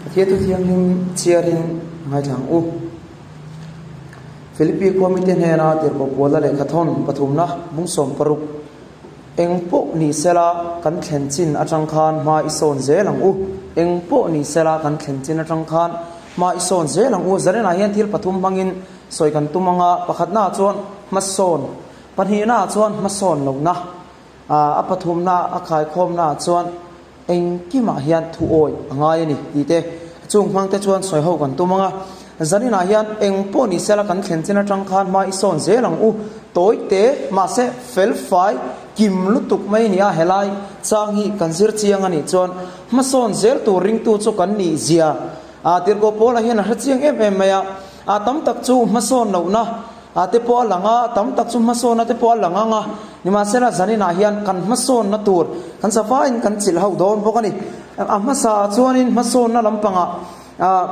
Pathian thu thianghlim chhiarin ngaithla ang u. Philippi khua mite hnena tirhkoh Paula lehkha thawn pathumna bung 16 Eng pawh ni sela kan thlen chin atang khan hma i sawn zel ang u. Eng pawh ni sela kan thlen chin atang khan hma i sawn zel ang u. Zarenah hian thil pathum hmangin sawi kan tum ang a, pakhatnaah chuan hmasawn, pahnihnaah chuan hmasawn lohna, a pathumna a khaikhawmnaah chuan Engkimah hian thu awi a ngai a ni tih te chung hmang te chuan sawi ho kan tum ang a. Zaninah hian eng pawh ni sela kan thlen chin atang khan hma i sawn zel ang u. Tawi te mahse fel fai kim lutuk mai a ni a, helai chang hi kan zir chiang a nih chuan hmasawn zel tur ringtu chu kan nih zia a tirhkoh Paula hian a hre chiang em em mai a. A tam tak chu hmasawn lohna a te pawh a lang a, tam tak chu hmasawnna te pawh a lang ang a, nimahsela zaninah hian kan hmasawnna tur kan savain kan chilh hauh dawn bawk a ni. A hmasa ah chuanin hmasawnna lampangah ah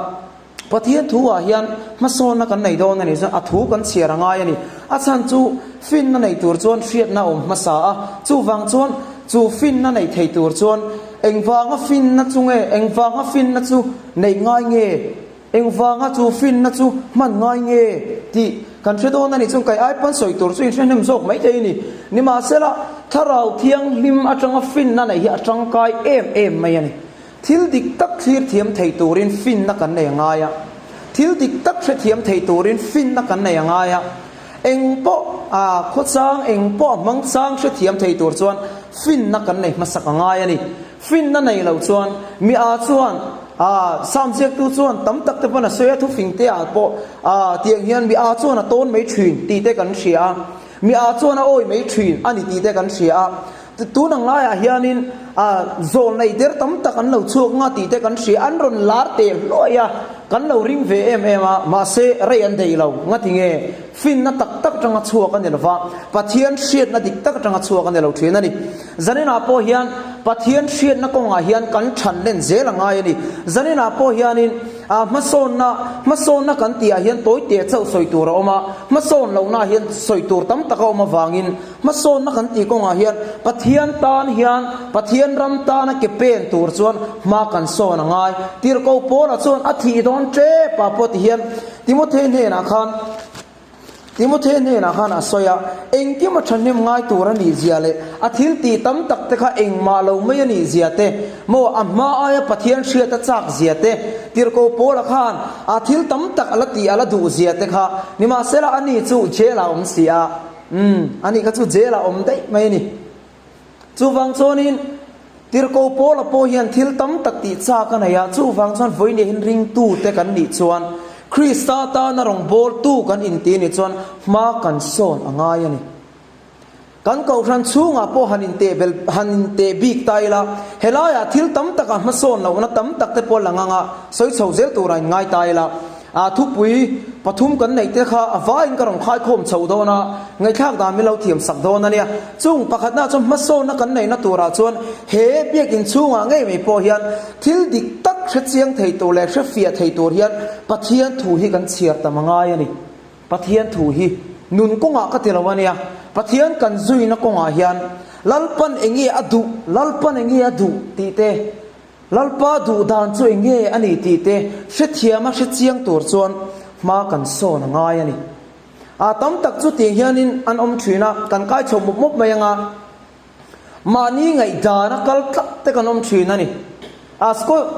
Pathian thu ah hian hmasawnna kan nei dawn a ni chuan a thu kan chhiar a ngai a ni. A chhan chu finna nei tur chuan hriatna a awm hmasa a, chuvang chuan chu finna nei thei tur chuan engvanga finna chu nge engvanga finna chu neih ngai nge? Engvanga chu finna chu hman ngai nge tih kan hre dawn a nih chuan kai ai pawn sawi tur chu in hre hnem zawk mai thei a ni. Nimahsela, Thlarau Thianghlim atanga finna neih hi a tangkai em em mai a ni. Thil dik tak thlir thiam thei turin finna kan nei a ngai a. Thil dik tak hre thiam thei turin finna kan nei a ngai a. Eng pawh a khawchang, eng pawh a hmang chang hre thiam thei tur chuan finna kan nei hmasak a ngai a ni. Finna nei lo chuan mi a chuan a Sam ziaktu chuan tam tak te pawn a sawi a, thufing te ah pawh a tiang hian mi a chuan a tawn mai thin tih te kan hria a, mi a chuan a awi mai thin a ni tih te kan hria a. Tun ang laiah hianin a zawl nei der tam tak an lo chhuak nga tih te kan hria, an rawn lar teh hluai a, kan lo ring ve em em a, mahse rei an dei lo, ngati nge? Finna tak tak atanga chhuak a ni lo va, Pathian hriatna dik tak atanga chhuak a ni lo thin a ni. Zaninah pawh hian Pathian hriatna kawngah hian kan than len zel a ngai a ni. Zaninah pawh hianin hmasawnna, hmasawnna kan tihah hian tawi teh chauh sawi tur a awm a, hmasawn lohnaah hian sawi tur tam tak a awm avangin hmasawnna kan tih kawngah hian Pathian tan hian, Pathian ram tana ke pen tur chuan hma kan sawn a ngai. Tirhkoh Paula chuan a thih dawn tep ah pawh ti hian Timothy hnenah khan Timothy hnenah khan a sawi a, engkim a thahnem ngai tur a nih zia leh a thil tih tam tak te kha engmah lo mai a nih zia te, maw a hma aia Pathian hriat a chak zia te, Tirhkoh Paula khan a thil tam tak a la tih a la duh zia te kha nimahsela ani chu jail ah a awm si a, umm ani kha chu jail ah a awm daih mai a ni. Chuvang chuanin Tirhkoh Paula pawh hian thil tam tak tih chak a nei a, chuvang chuan vawiin hian ringtute kan nih chuan Krista tana rawngbawltu kan inti nih chuan hma kan sawn a ngai a ni. Kan kohhran chhungah pawh han inteh bel han inteh bik ta ila, helaiah thil tam takah hmasawn lohna tam tak te pawh lang anga sawi chho zel turah in ngai ta ila, A thupui pathum kan neih te kha a vaiin ka rawn khaikhawm chho dawn a, ngaihthlak dan min lo thiam sak dawn a nia. Chung pakhatna chuan hmasawnna kan neihna turah chuan he biakin chhungah ngei mai pawh hian thil dik tak hre chiang thei tur leh hre fiah thei tur hian Pathian thu hi kan chhiar tam a ngai a ni. Pathian thu hi nun kawngah ka ti lo a nia. Pathian kan zuina kawngah hian Lalpan enge a duh, Lalpan enge a duh tih te, Lalpa duh dan chu eng nge a ni tih te hrethiam a hrechiang tur chuan hma kan sawn a ngai a ni. A tam tak chu tiang hianin an awm thin a, kan kai chho mup mup mai anga mahni ngaihdan a kal tlat te kan awm thin a ni. A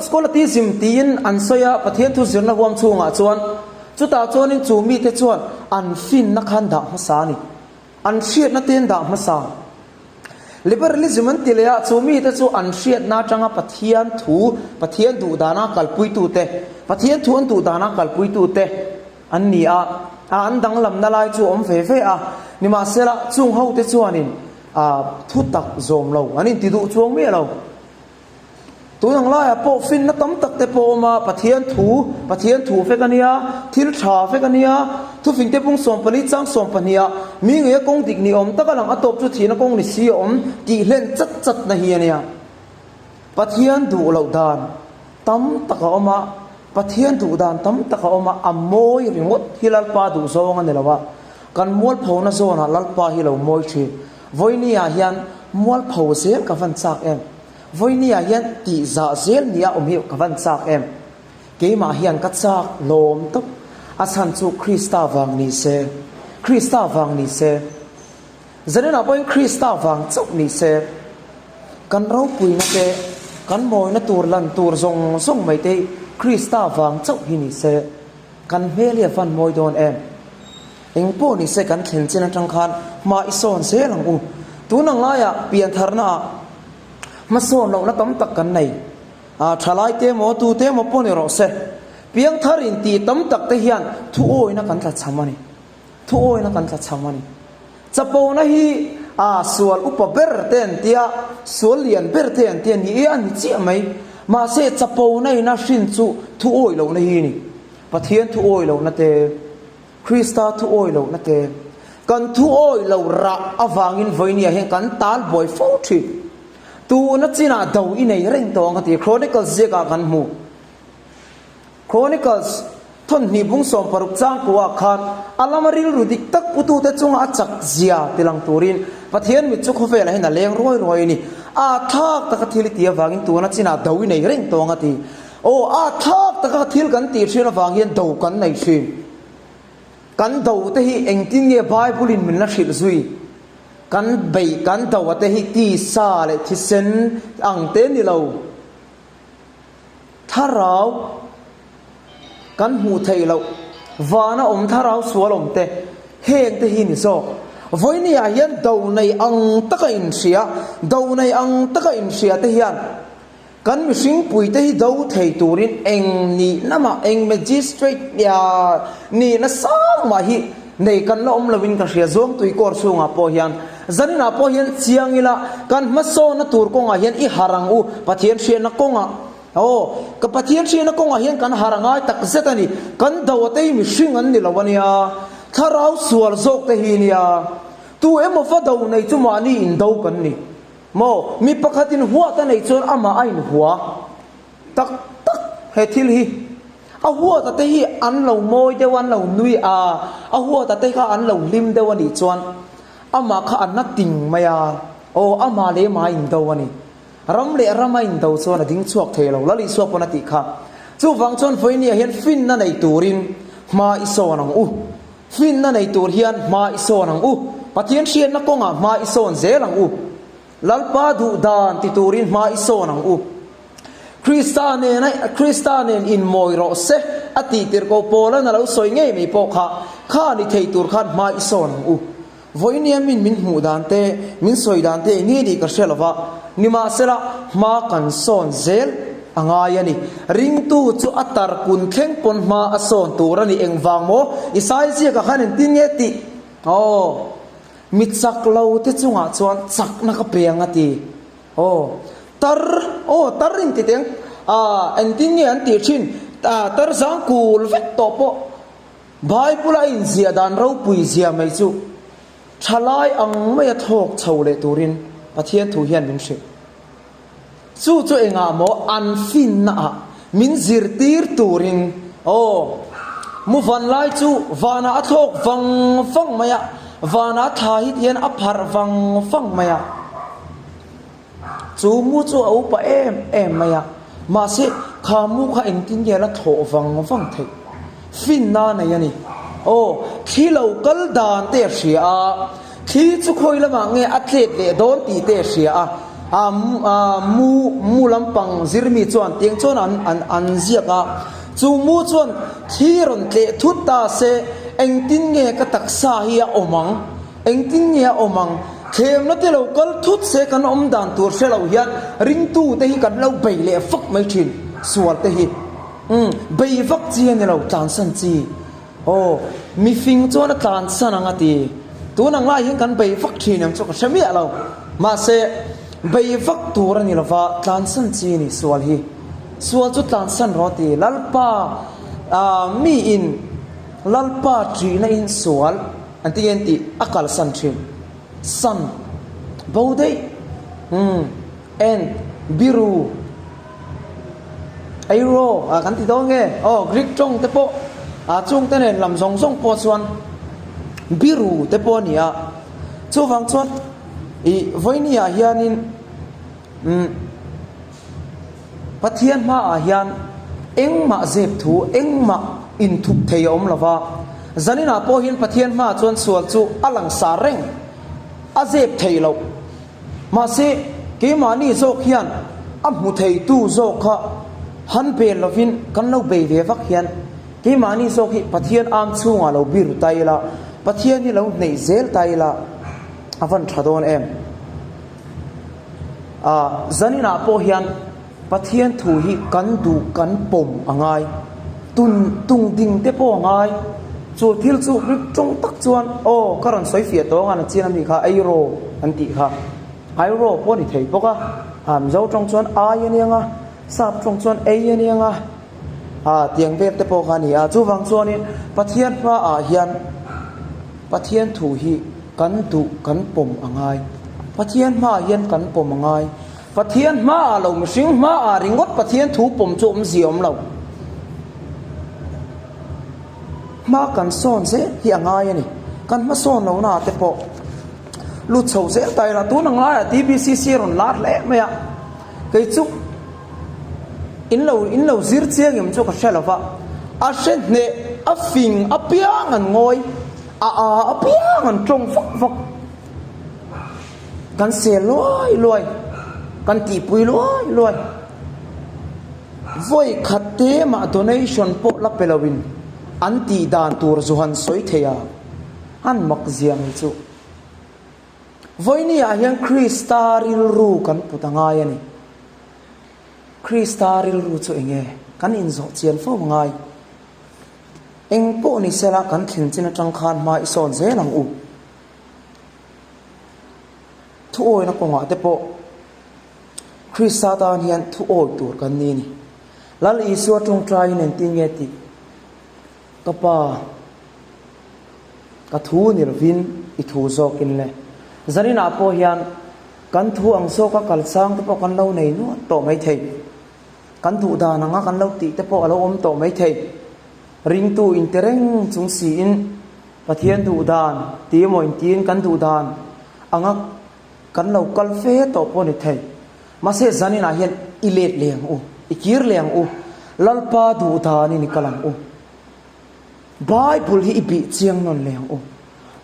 Scholatism tiin an sawi a, Pathian thu zirna huam chhungah chuan chutah chuanin chu mite chuan an finna khan dah hmasa a ni. An hriatna te an dah hmasa. Liberalism an ti leh a, chu mite chu an hriatna atanga Pathian thu, Pathian duh dana kalpuitute, Pathian thu an duh dana kalpuitute an ni a, a an danglamna lai chu a awm ve ve a. Nimahsela, chung hote chuanin thu tak zawm lo an inti duh chuang miah lo. Tun ang laiah pawh finna tam tak te pawh a awm a, Pathian thu, Pathian thu vek a nia, thil tha vek a nia, thufing te pung 14 chang 12 ah mi ngeia kawng dik ni awm tak a lang a tawp chu thihna kawng ni si a awm tih hlen chat chat na hi a nia. Pathian duh loh dan tam tak a awm a, Pathian duh dan tam tak a awm a, a mawi ringawt hi Lalpa duh zawng a ni lo a, kan mualphona zawnah Lalpa hi lo mawi thin. Vawiini ah hian mualpho zel ka van chak em? Vawiini ah hian tih zah zel nia awm hi ka van chak em? Keimah hian ka chak lawm tawp. A chhan chu Krista vang ni se. Krista vang ni se. Zaninah pawhin Krista vang chauh ni se. Kan ropuina te, kan mawina tur lan tur zawng zawng mai te hi Krista vang chauh hi ni se. Kan hmel hi a van mawi dawn em? Eng pawh ni se kan thlen chin atang khan hma i sawn zel ang u. Tun ang laiah piantharna ah hmasawn lohna tam tak kan nei. A thalai te emaw tu te emaw pawh ni rawh se. Piangthar in tih tam tak te hian thu awina kan tla cham a ni. Thu awina kan tla cham a ni. Chapona hi a sual upa ber te an tia, sual lian ber te an tia ni e a ni chiah mai. Mahse chapona in a hrin chu thu awi lohna hi a ni. Pathian thu awi lohna te, Krista thu awi lohna te, kan thu awi lo rah avangin vawinia hian kan tal buai fo thin. Tuna chinah do i nei reng tawh ang a ti. Chronicles ziakah kan hmu. Chronicles thawnhnih bung 16 changkuah khan a lama rilru dik tak putute chunga a chak zia tilang turin Pathian mit chu khawvelah hian a leng ruai ruai a ni. A thlak taka thil i tih avangin tuna chinah do i nei reng tawng a ti. Aw, a thlak taka thil kan tih thin avang hian do kan nei thin. Kan do te hi engtin nge Bible in min la hrilh zui? Kan beih kan do a te hi tisa leh thisen ang te ni lo. Thlarau kan hmuh theih loh, vana awm thlarau sual awm te, heng te hi ni zawk. Vawinia hian do nei ang taka inhria, do nei ang taka inhria te hian kan mihring pui te hi do thei turin eng nihna mah, eng magistrate nihna sang mah hi nei kan la awm loin ka hria. Zuangtui kawr chhungah pawh hian Zaninah pawh hian chiang ila, kan hmasawnna tur kawngah hian i har ang u, Pathian hriatna kawngah. Aw, ka Pathian hriatna kawngah hian kan har a ngai tak zet a ni. Kan do te hi mihring an ni lo a nia, thlarau sual zawk te hi nia. Tu emaw va do nei chu mahni indo kan ni. Maw, mi pakhatin huat a neih chuan amah a inhua. Tak tak he thil hi. A huata te hi an lo mawi deuh a, an lo nui a, a huata te kha an lo hlim deuh a nih chuan amah kha a na ting mai a, aw amah leh amah a indo a ni. Ram leh ram a indo chuan a ding chhuak thei lo, Lal Isua pawn a tih kha. Chuvang chuan vawinia hian finna nei turin hma i sawn ang u. Finna nei tur hian hma i sawn ang u. Pathian hriatna kawngah hma i sawn zel ang u. Lalpa duh dan ti turin hma i sawn ang u. Krista nena Krista nen inmawi rawh se a tih tirh ko Paula'n a lo sawi ngei mai pawh kha, kha ni thei tur khan hma i sawn ang u. Vawinia min min hmuh dan te, min sawi dan te eng nge nih ka hre lo va, nimahsela hma kan sawn zel a ngai a ni. Ringtu chu a tar kun thleng pawn hma a sawn tur a ni engvang maw? Isai ziakah khan engtin nge tih? Aw, mi chak lo te chungah chuan chakna ka pe ang a ti. Aw, tar, aw tar in ti teng, ah engtin nge an tih thin, ah tar zang kul vek tawh pawh Bible a inziah dan ropui zia mai chu thalai ang maia thawk chho leh turin Pathian thu hian min hrilh. Chu chu engah maw an finna ah min zirtir turin, aw mu van lai chu vanah a thlawk vang vang mai a, vanah thla hi tihian a pharh vang vang mai a. Chu mu chu a upa em em mai a, mahse kha mu kha engtin nge la thlawh vang vang theih? Finna a nei a ni. Aw, thli lo kal dan te a hria a, thli chu khawi lamah nge a tlet leh dawn tih te a hria a, a mu mu lampang zirmi chuan tiang chuan an an an ziak a, chu mu chuan thli rawn tleh thut ta se engtin nge ka taksa hi a awm ang? Engtin nge a awm ang? Thlemna te lo kal thut se kan awm dan tur hre lo hian ringtu te hi kan lo bei leh vak mai thin, sual te hi. Umm, bei vak chi a ni lo, tlansan chi. Aw, mifing chuan a tlansan ang a ti. Tun ang lai hian kan bei vak thin em chu ka hre miah lo. Mahse, bei vak tur a ni lo va, tlansan chi a ni sual hi. Sual chu tlansan rawh a ti. Lalpa, ah, miin Lalpa ṭihna in sual. An ti ngen tih a kalsan thin. San, bo daih, umm, and, biru, eiro, ah kan ti dawn nge, aw Greek tawng te pawh, ah chung te nen lam zawng zawng pawh chuan biru te pawh a ni a. Chuvang chuan ih vawinia hianin umm Pathian hmaah hian. Engmah zep thu, engmah inthup thei a awm lo va. Zaninah pawh hian Pathian hmaah chuan sual chu a langsar reng, a zep thei loh. Mahse, keimahni zawk hian a hmu theitu zawk kha han bel lovin kan lo bei ve vak hian keimahni zawk hi Pathian am chhungah lo biru ta ila, Pathian hi lo hneih zel ta ila a van tha dawn em? Aaa, zaninah pawh hian Pathian thu hi kan duh kan pawm a ngai, tun tung ding te pawh a ngai. Chu thil chu rik tawng tak chuan aw ka rawn sawi fiah tawh ang a chian ami kha eiraw an tih kha. Eiraw pawh a ni thei bawk a, ah Mizo tawng chuan ai a nia nga, Sap tawng chuan ei a nia nga, ah tiang vel te pawh kha a ni a. Chuvang chuanin Pathian hmaah hian Pathian thu hi kan duh kan pawm a ngai. Pathian hmaah hian kan pawm a ngai. Pathian hmaah lo mihring hmaah ringawt Pathian thu pawm chu awmzia awm lo. Hma kan sawn zel hi a ngai a ni. Kan hmasawn lohna ah te pawh lut chho zel ta ila tun ang laiah TBCC a rawn lar hle mai a. Kei chu in lo in lo zir chiang em chu ka hre lo va, a hre hneh a fing apiang an ngawi, a a apiang an tawng vak vak. Kan sel luai luai, kan tihpui luai luai. Vawi khat te mah donation pawh la pe loin an tih dan tur zu han sawi thei a, an mak zia mai chu. Vawinia hian Krista rilru kan put a ngai a ni. Krista rilru chu eng nge? Kan inzawh chian fo a ngai. Eng pawh ni sela kan thlen chin atang khan hma i sawn zel ang u. Thuawina kawngah te pawh Krista tan hian thuawi tur kan ni a ni. Lal Isua tawngtaiin engtin nge tih? Ka Pa, ka thu ni lovin i thu zawkin le. Zaninah pawh hian kan thu ang zawka kal chang te pawh kan lo nei nual tawh maithei. Kan duh dan anga kan lo tih te pawh a lo awm tawh maithei. Ringtu inte reng chung siin Pathian duh dan ti emaw intiin kan duh dan anga kan lo kal fe tawh pawh a ni thei. Mahse zaninah hian i let leh ang u, i kir leh ang u, Lalpa duh danin i kal ang u. Bible hi i bih chiang nawn leh ang u.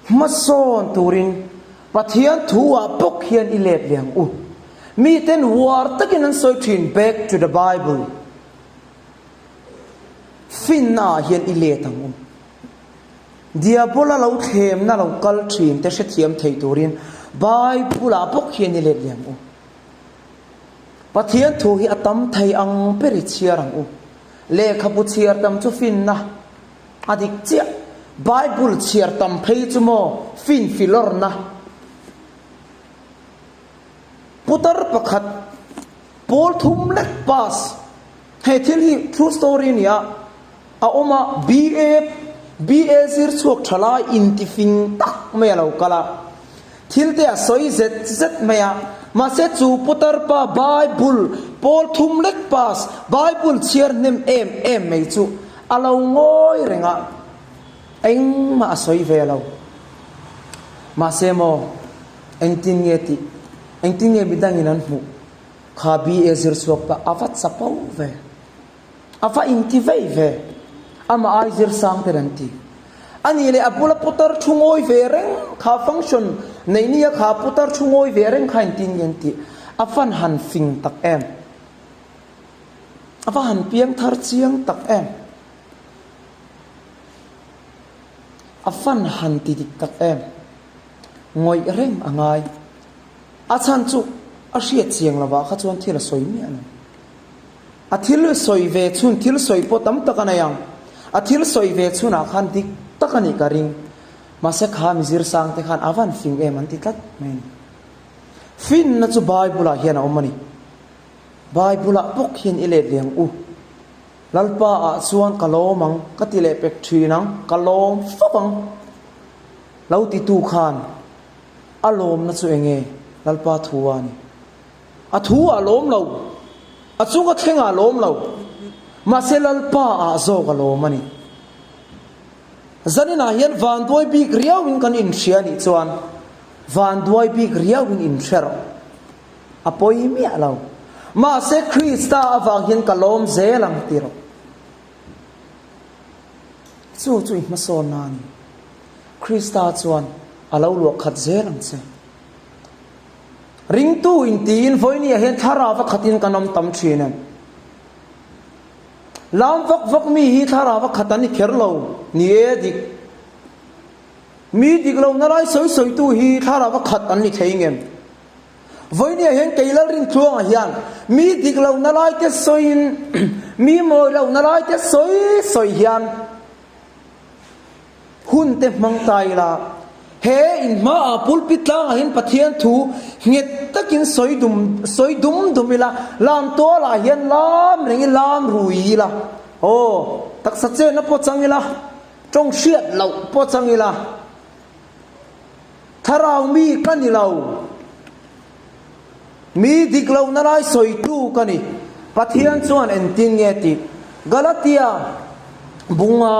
Hmasawn turin Pathian thu ah bawk hian i let leh ang u. Miten uar takin an sawi thin back to the Bible. Finna ah hian i let ang u. Diabola lo thlemna lo kal thin te hrethiam thei turin Bible-ah bawk hian i let leh ang u. Pathian thu hi a tam thei ang ber i chhiar ang u. Lehkhabu chhiar tam chu finna a dik chiah. Bible chhiar tam phei chu maw fin filawrna. Putar pakhat pawl thum lek pass he thil hi true story a ni a. A awm a, BA BA zir chhuak tha lai intifing tak mai a lo kal a, thil te a sawi zet zet mai a, mahse chu putar pa Bible pawl thum lek pass, Bible chhiar hnem em em mai chu a lo ngawi reng a, engmah a sawi ve lo. Mahse maw, engtin nge tih, engtin nge midangin an hmuh? Kha BA zir chhuak pa a va chapo ve. A va inti vei ve. Amah ai zir sang ten an ti. A nih leh a bula putar thu ngawi ve reng kha function neih nia kha putar thu ngawi ve reng kha inti nge an ti. A van han fing tak em. A va han piang thar chiang tak em. A van han ti dik tak em. Ngawih reng a ngai. A chhan chu a hriat chiang lovah kha chuan thil a sawi miah lo. A thil sawi ve chhun, thil sawi pawh tam tak a nei ang. A thil sawi ve chhunah khan dik tak a nih ka ring. Mahse kha mi zirsang te khan a van fing em an ti tlat mai a ni. Finna chu Bible-ah hian a awm a ni. Bible-ah bawk hian i let ve ang u. Lalpa-ah chuan ka lawm ang, ka ti leh pek thin ang, ka lawm fap ang. Lo titu khan a lawmna chu eng nge? Lalpa thu a ni. A thu ah lawm lo, a chung a thleng ah lawm lo, mahse Lalpa ah zawk a lawm a ni. Zanin ah hian vanduai bik riau in kan inhria nih chuan vanduai bik riau in inhre rawh. A pawi miah lo. Mahse Krista avang hian ka lawm zel ang ti rawh. Chu chu i hmasawnna a ni. Krista chuan a lo luah khat zel ang che. Ringtu intiin vawinia hian thlarau a khatin kan awm tam thin em? Lam vak vak mi hi thlarau a khat an ni kher lo, ni e dik. Mi dik lohna lai sawi sawitu hi thlarau a khat an ni thei ngem? Vawinia hian kei Lalrintluanga hian mi dik lohna laite sawiin mi mawi lohna laite sawi sawi hian hun te hmang ta ila, he in hmaah pulpit tlangah hian Pathian thu nghet takin sawi dum sawi dum dum ila, lam tualah hian lam rengin lam rui ila, aw taksa chenna pawh chang ila, tawng hriat loh pawh chang ila. Thlarau mi ka ni lo. Mi dik lohna lai sawitu ka ni. Pathian chuan engtin nge tih? Galatia bunga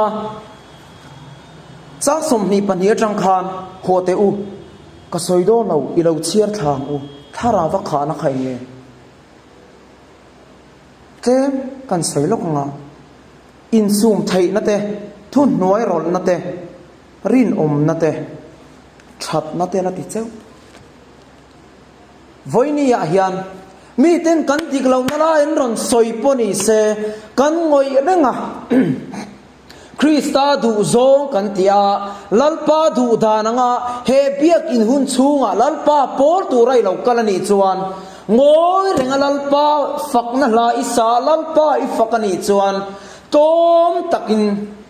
chang 22 atang khan haw teh u, ka sawi dawn lo, i lo chhiar thla ang u. Thlarau va khahna kha eng nge? Tlem kan sawi lawk anga insum theihna te, thuhnuai rawlhna te, Rinawmna te, thatna te la ti cheuh. Vawinia hian miten kan dik lohna lai an rawn sawi pawh ni se, kan ngawih reng a. Krista duhzawng kan ti a, Lalpa duh dan anga he biakin hun chhungah Lalpa pawl tura i lo kal a nih chuan, ngawi renga Lalpa fakna hla i sa, Lalpa i fak a nih chuan, Tlawm takin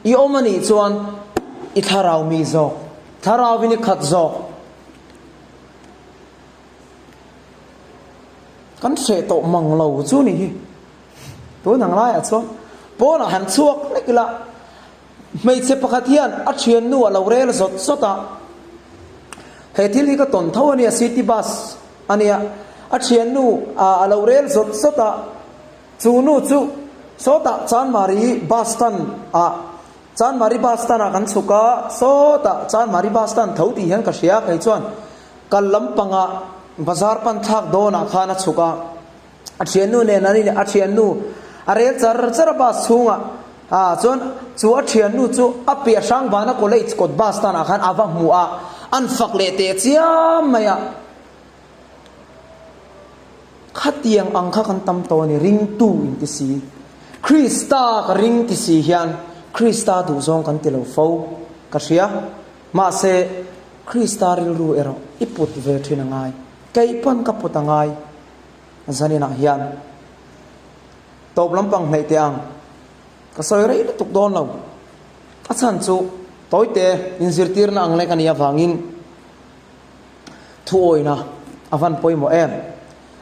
i awm a nih chuan i thlarau mi zawk, thlarauin i khat zawk. Kan hreh tawh mang lo chu ni hi. Tun ang laiah chuan pawnah han chhuak lek ila, hmeichhe pakhat hian a thiannu a lo rel zawt zawt a. He thil hi ka tawn tho a nia, city bus a nia. A thiannu a lo rel zawt zawt a. Chu nu chu sawtah Chanmari bus stand ah Chanmari bus stand ah kan chhuk a, sawtah Chanmari bus stand tho tih hian ka hria kei chuan kal lampangah bazar pan thlak dawnah khan a chhuk a, a thiannu nen an in a thiannu a rel char char a bus chhungah ah chuan chu a thiannu chu a piah Hrangbana college kawt bus stand ah khan a va hmu a, an fak leh teh chiam mai a. Khatiang ang kha kan tam tawh a ni, ringtu in ti si. Krista ka ring ti si hian Krista duhzawng kan ti lo fo, ka hria. Mahse, Krista rilru erawh i put ve thin a ngai. Kei pawn ka put a ngai zaninah hian. Tawp lampang hnaih teh ang, ka sawi rei lutuk dawn lo. A chhan chu tawite inzirtirna ang lek a nih avangin. Thuawina a van pawimawh em?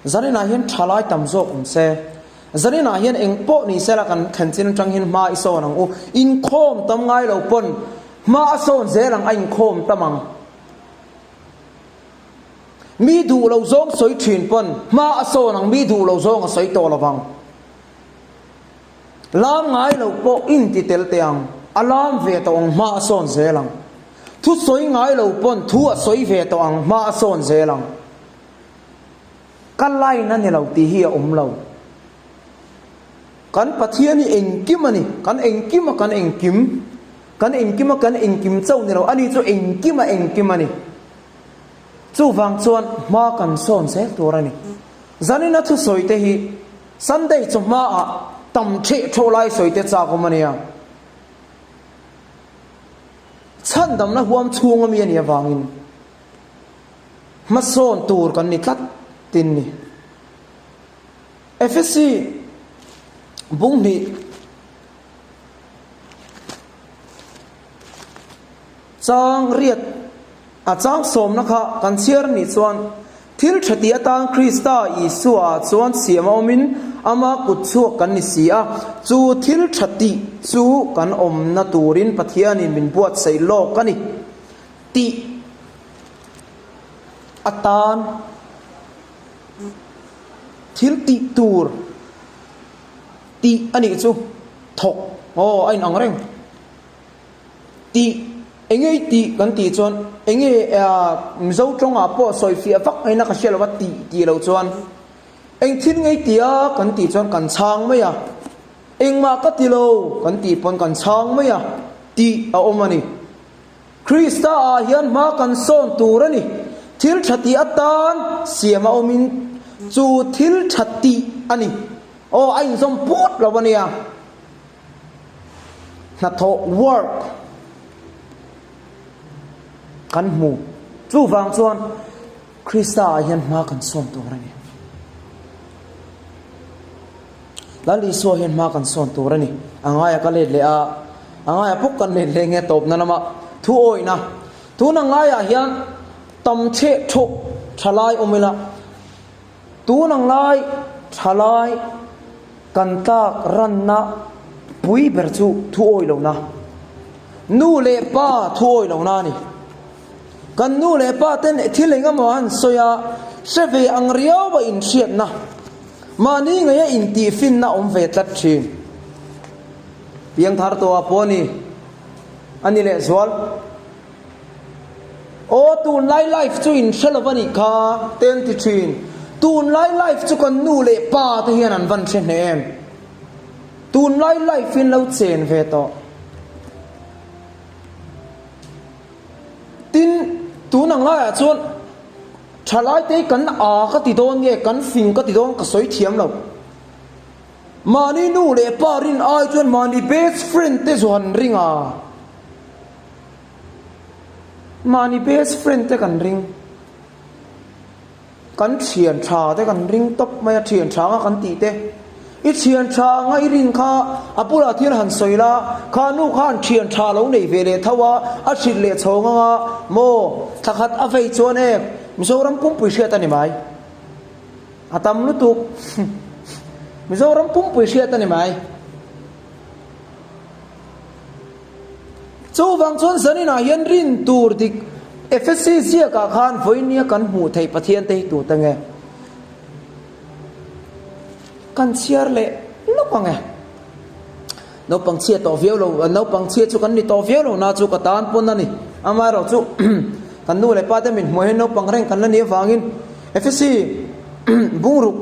Zaninah hian thalai tam zawk awm se. Zaninah hian eng pawh ni sela kan thlen chin atang hian hma i sawn ang u. Inkhawm tam ngai lo pawn hma a sawn zel ang a inkhawm tam ang. Mi duh lo zawng sawi thin pawn hma a sawn ang mi duh lo zawng a sawi tawh lo vang. Lam ngai lo pawh in ti tel teh ang, a lam ve tawh ang hma a sawn zel ang. Thu sawi ngai lo pawn thu a sawi ve tawh ang hma a sawn zel ang. Ka line a ni lo tih hi a awm lo. Kan Pathian hi engkim a ni, kan engkim a kan engkim, kan engkim a kan engkim chauh ni lo, ani chu engkim a engkim a ni. Chuvang chuan hma kan sawn zel tur a ni. Zanina thusawi te hi Sunday chawhma ah tam theh thawh lai sawi te chak awm a nia. Chhandamna huam chhung ami a nih avangin hmasawn tur kan ni tlat tin ni. Efesi bung hnih Chang riat a chang sawmna kha kan chhiar a nih chuan thil tha tih atan Krista Isua ah chuan siam a awmin ama kut chhuak kan ni si a, chu thil tha tih chu kan awmna turin Pathianin min buatsaih lawk a ni tih atan thil tih tur tih a nih chu thawk aw a inang reng. Tih, enge i tih kan tih chuan enge Mizo tawngah pawh sawifiah vak ngaihna ka hria lo va tih tih loh chuan eng thil nge i ti a kan tih chuan kan chhang mai a, engmah ka ti lo kan tih pawn kan chhang mai a. Tih a awm a ni. Krista ah hian hma kan sawn tur a ni. Thil tha tih atan siam a awmin chu thil tha tih a ni. Aw, a inzawm put lo a nia. Hnathawh, work, kan hmu. Chuvang chuan Krista ah hian hma kan sawn tur a ni. Lal Isua hian hma kan sawn tur a ni. A ngaia ka let leh a, a ngaia pawk kan let leh nge tawpna lama thu awihna. Tuna ngaiah hian tam chheh thawh thalai awm ila, tun ang lai thalai kan tlak ranna pui ber chu thu awih lohna, nu leh pa thu awih lohna a ni. Kan nu leh pa ten thil eng emaw an sawi a, hre ve ang riau a inhriatna, mahni ngeia intihfinna awm ve tlat thin. Piangthar tawhah pawh a ni, a ni lehzual. Aw tunlai life chu inhre lo va nih kha te an ti thin. Tunlai life chu kan nu leh pa te hian an van hre hneh em? Tunlai life in lo chen ve tawh. Tin, tun ang laiah chuan thalaite hi kan aa ka ti dawn nge kan fing ka ti dawn ka sawi thiam lo. Mahni nu leh pa rin ai chuan mahni best friend te zu han ring a. Mahni best friend te kan ring. Kan thian tha te kan ring tawp mai a, thian tha anga kan tih te. I thian tha anga i rin kha a bulah thil han sawi la, kha nu khan thian tha lo nei ve leh tho a, a hrilh leh chhawng anga maw thla khat a vei chuan e Mizoram pumpui hriat a ni mai. A tam lutuk. Mizoram pumpui hriat a ni mai. Chuvang chuan zaninah hian rin tur dik Efesi ziakah khan vawinia kan hmuh theih Pathian te hi tute nge? Kan chhiar leh lawk ang e. Naupang chhia tawh viau lo, naupang chhia chu kan ni tawh viau lo na chu ka tan pawn a ni. Amaherawh chu kan nu leh pa te min hmuh hian naupang reng kan la nih avangin Efesi bungruk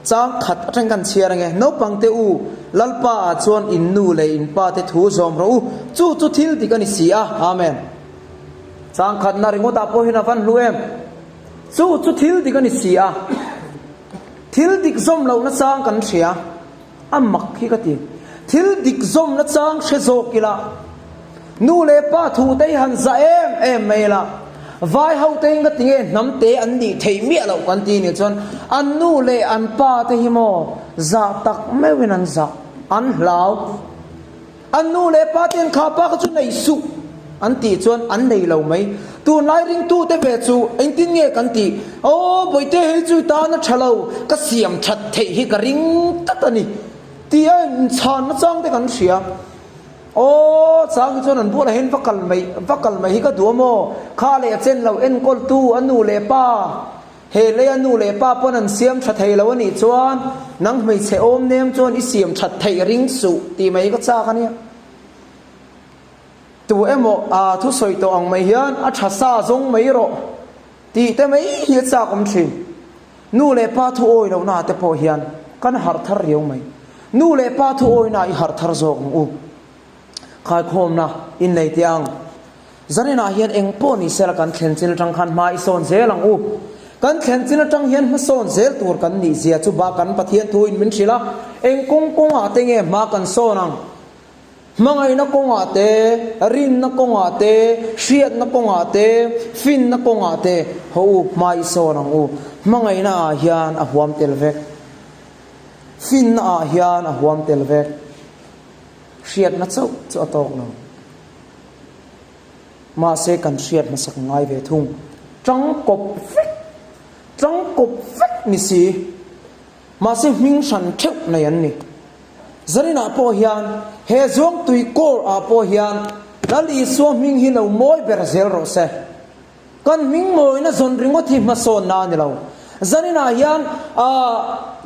Chang khat atang kan chhiar ange, Naupang te u, Lalpa ah chuan in nu leh in pa te thu zawm rawh u, chu chu thil dik a ni si a. Amen. Chang khatna ringawt ah pawh hian a van hlu em? Chu chu thil dik a ni si a. Thil dik zawm lohna chang kan hria. A mak hi ka ti. Thil dik zawmna chang hre zawk ila, nu leh pa thu te hi han za em em mai ila, vai ho te hi ka ti nge hnam te an nih theih miah loh kan ti nih chuan an nu leh an pa te hi maw zah tak meuhin an zah, an hlau. An nu leh pa ten kha pa kha chu nei suh an tih chuan an nei lo mai. Tunlai ringtute ve chu engtin nge kan tih? Aw Bawihte hei chu i tan a tha lo, ka siam that theih hi ka ring tlat a ni tih a inchhanna chang te kan hria. Aw chang hi chuan an bualah hian va kal mai va kal mai hi ka duh a maw? Kha leh a chen lo enkawltu a nu leh pa He lei a nu leh pa pawn an siam tha thei lo a nih chuan nang hmeichhe awm nem chuan i siam that theih ring suh tih mai ka chak a nia. Tu emaw aa thu sawi tawh ang mai hian a tha sa zawng mai rawh tih te mai hi a chak awm thin. Nu leh pa thu awi lohna te pawh hian kan harh thar riau mai. Nu leh pa thu awina i harh thar zawk ang u. Khaikhawmna in nei teh ang. Zaninah hian eng pawh ni sela kan thlen chin atang khan hma i sawn zel ang u. Kan thlen chin atang hian hmasawn zel tur kan nih zia chu bak kan Pathian thu in min hrilh a, eng kawng kawngah te nge hma kan sawn ang? Hmangaihna kawngah te, rinna kawngah te, hriatna kawngah te, finna kawngah te haw u hma i sawn ang u. Hmangaihna ah hian a huam tel vek. Finna ah hian a huam tel vek. Hriatna chauh chu a tawk lo. Mahse kan hriat hmasak ngai ve thung. Tangkawp vek, tangkawp vek ni si. Mahse hming hran theuh nei an ni. Zaninah pawh hian he Zuangtui Corps ah pawh hian Lal Isua hming hi lo mawi ber zel rawh se. Kan hming mawina zawn ringawt hi hmasawnna a ni lo. Zaninah hian aah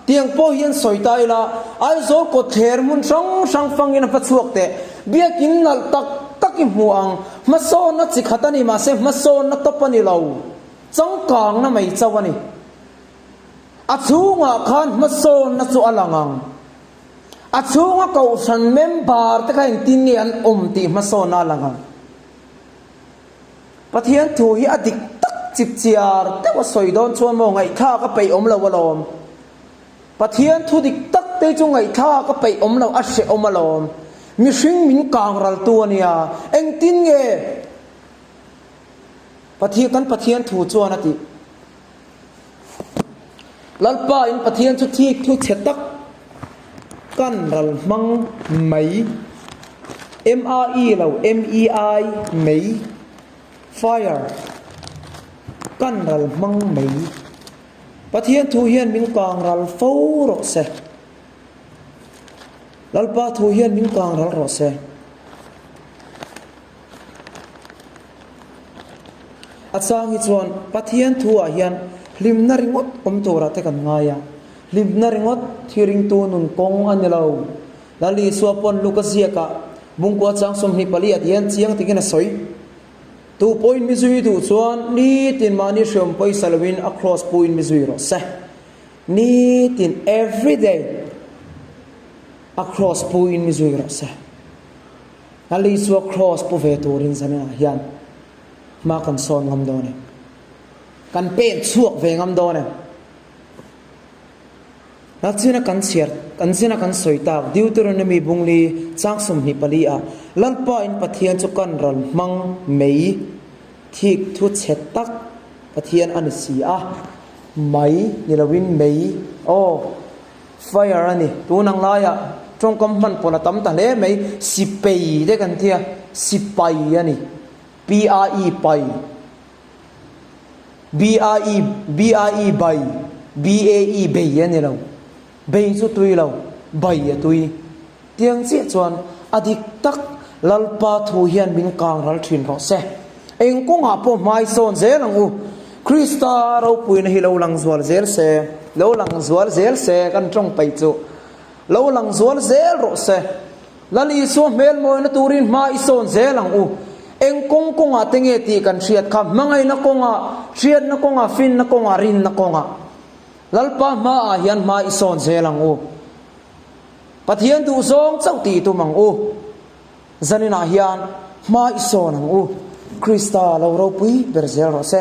tiang pawh hian sawi ta ila, Aizawl kawtthler hmun hrang hrang fangin a hma chhuak teh. Biakin nalh tak tak i hmu ang. Hmasawnna chi khat a ni mahse hmasawnna tawp a ni lo. Changkangna mai chauh a ni. A chhungah khan hmasawnna chu a lang ang. A chhunga kohhran member te kha engtin nge an awm tih hmasawnna a lang ang. Pathian thu hi a dik tak chip chiar deuh a sawi dawn chuan maw ngaihthlak a peih awm lo alawm. Pathian thu dik tak te chu ngaihthlak a peih awm lo a hrehawm alawm. Mihring min kang ral tu a nia. Engtin nge Pathian kan Pathian thu chuan a tih? Lalpa in Pathian chu thik thu chhe tak kan ral hmang mai M-A-I lo M-E-I mei fire kan ral hmang mai Pathian thu hian min kang ral fo rawh se Lalpa thu hian min kang ral rawh se. A chang hi chuan Pathian thu ah hian hlimna ringawt awm turah te kan ngai a, hlimna ringawt thi ringtu nun kawng a ni lo. Lal Isua pawn Luka ziakah Bungkua chang 24 ah hian chiang takin a sawi. Tu pawhin mi zui duh chuan nitin mahni hreawm pawisa loin a kraws puin mi zui rawh se. Nitin, everyday, a kraws puin mi zui rawh se. A lei chu a kraws pu ve turin zaninah hian hma kan sawn ngam dawn em? Kan pen chhuak ve ngam dawn em? Nachina kan chhiar, kan zina kan sawi tak Deuteronomy bungli chang 24 ah Lalpa in Pathian chu kan ral hmang mei thik thu chhe tak Pathian a ni si a, mai ni loin mei aw. Fire a ni. Tun ang laiah tawngkam hman pawlh a tam ta hle mai. Sipei te kan tia, sipai a ni. P-I-E pai, B-I-E, B-I-E bai, B-A-E bei a ni lo. Bei chu tui lo, bai a tui. Tiang chiah chuan a dik tak Lalpa thu hian min kang ral thin rawh se. Eng kawngah pawh hmai sawn zel ang u. Krista ropuina hi lo lang zual zel se, lo lang zual zel se kan tawng paih chu. Lo lang zual zel rawh se. Lal Isua hmel mawina turin hma i sawn zel ang u. Eng kawng kawngah te nge tih kan hriat kha, hmangaihna kawngah, hriatna kawngah, finna kawngah, rinna kawngah. Lalpa hmaah hian hma i sawn zel ang u. Pathian duhzawng chauh tih tum ang u. Zaninah hian hma i sawn ang u. Krista lo ropui ber zel rawh se.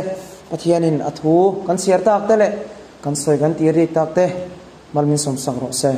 Pathianin a thu kan chhiar tak te leh kan sawi kan tih rik tak te mal min sawmsak rawh se.